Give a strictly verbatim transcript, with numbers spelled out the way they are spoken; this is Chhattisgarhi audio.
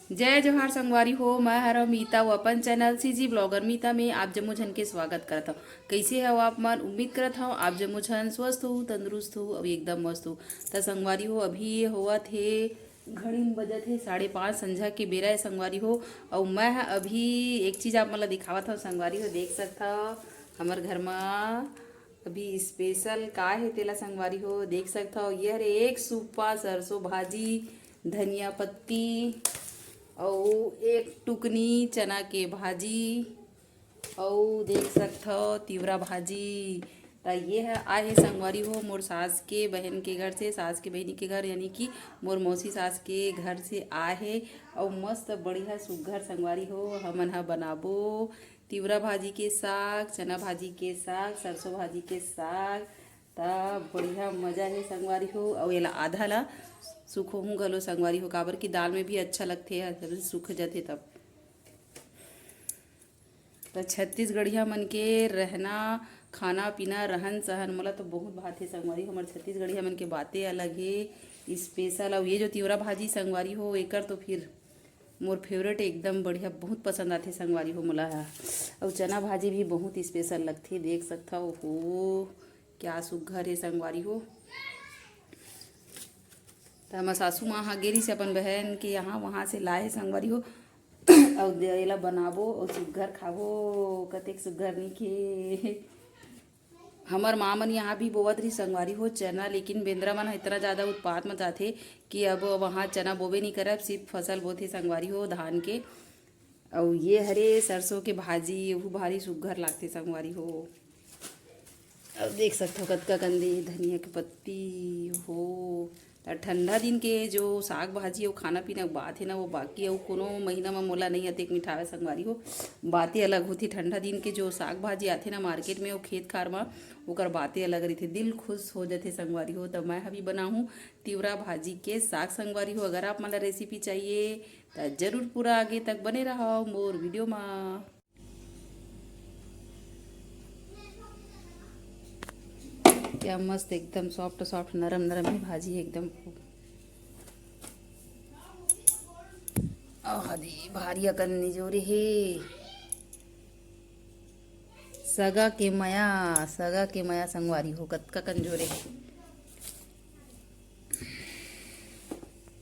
जय जोहार संगवारी हो, मैं हर मीता, वो अपन चैनल सीजी ब्लॉगर मीता में आप जम्मो झन के स्वागत करत हव। कैसे हव आप मन? उम्मीद करत हव आप जम्मो झन स्वस्थ हो, तंदुरुस्त हो और एकदम मस्त हो। त संगवारी हो, अभी होवत हे, घड़ी में बजत हे साढ़े पाँच, संझा के बेरा हे संगवारी हो। और मैं ह अभी एक चीज आप मन ला दिखावत हव संगवारी हो, देख सकत हव हमर घर मा अभी स्पेशल का हे तेला संगवारी हो, देख सकत हव। ये हरे एक सूपा सरसों भाजी, धनिया पत्ती, अउ एक टुकनी चना के भाजी, अउ देख सकत हव तिवरा भाजी। त ये ह आए हे संगवारी हो मोर सास के बहन के घर से, सास के बहिनी के घर यानी कि मोर मौसी सास के घर से आए हे। अउ मस्त बढ़िया सुग्घर संगवारी हो हमन ह बनाबो तिवरा भाजी के साग, चना भाजी के साग, सरसों भाजी के साग। त बढ़िया मजा हे संगवारी हो। अउ एला आधा ला सुखोहूँ घलो संगवारी हो, काबर कि दाल में भी अच्छा लगथे, सूख जथे तब। त छत्तीसगढ़िया मन के रहना, खाना पीना, रहन सहन मोला तो बहुत भाथे संगवारी हो। हमर छत्तीसगढ़िया मन के बाते अलग हे, स्पेशल। अउ ये जो तिवरा भाजी संगवारी हो, एकर तो फिर मोर फेवरेट, एकदम बढ़िया, बहुत पसंद आथे संगवारी हो मोला ह। अउ चना भाजी भी बहुत स्पेशल लगथे, देख सकथव हो, क्या सुग्घर हे संगवारी हो। त हमर सासू माँ ह गे रिहिस अपन बहन के यहाँ, वहाँ से लाए संगवारी हो। अउ दे-, एला बनाबो अउ सुग्घर खाबो, कतेक सुग्घर निक हे। हमर माँ मन यहाँ भी बोवत रही संगवारी हो चना, लेकिन बेंदरा मन ह इतना ज्यादा उत्पात मचाथे कि अब वहाँ चना बोबे नहीं करब, सिर्फ फसल बोथे संगवारी हो धान के। अउ ये हरे सरसों के भाजी, ओहू भारी सुग्घर लागथे संगवारी हो। अब देख सकथव कतका कन दे धनिया के पत्ती हो। त ठंडा दिन के जो साग भाजी अउ खाना पीना के बात हे ना, वो बाकी अउ कोनो महीना म मोला नहीं अतेक मिठावे संगवारी हो। बाते अलग होथे, ठंडा दिन के जो साग भाजी आथे ना मार्केट में, वो खेत खार म, ओकर बाते अलग रहिथे, दिल खुश हो जथे संगवारी हो। त मैं ह भी बनाहूँ तिवरा भाजी के साग संगवारी हो। अगर आप मन ला रेसिपी चाहिए त जरूर पूरा आगे तक बने रहव मोर वीडियो मा। क्या मस्त, एकदम सॉफ्ट सॉफ्ट, नरम नरम हे भाजी एकदम। आहा दे, भारी अकन निजोरे हे। सगा के मया, सगा के मया संगवारी हो, कतका कन जोरे हे।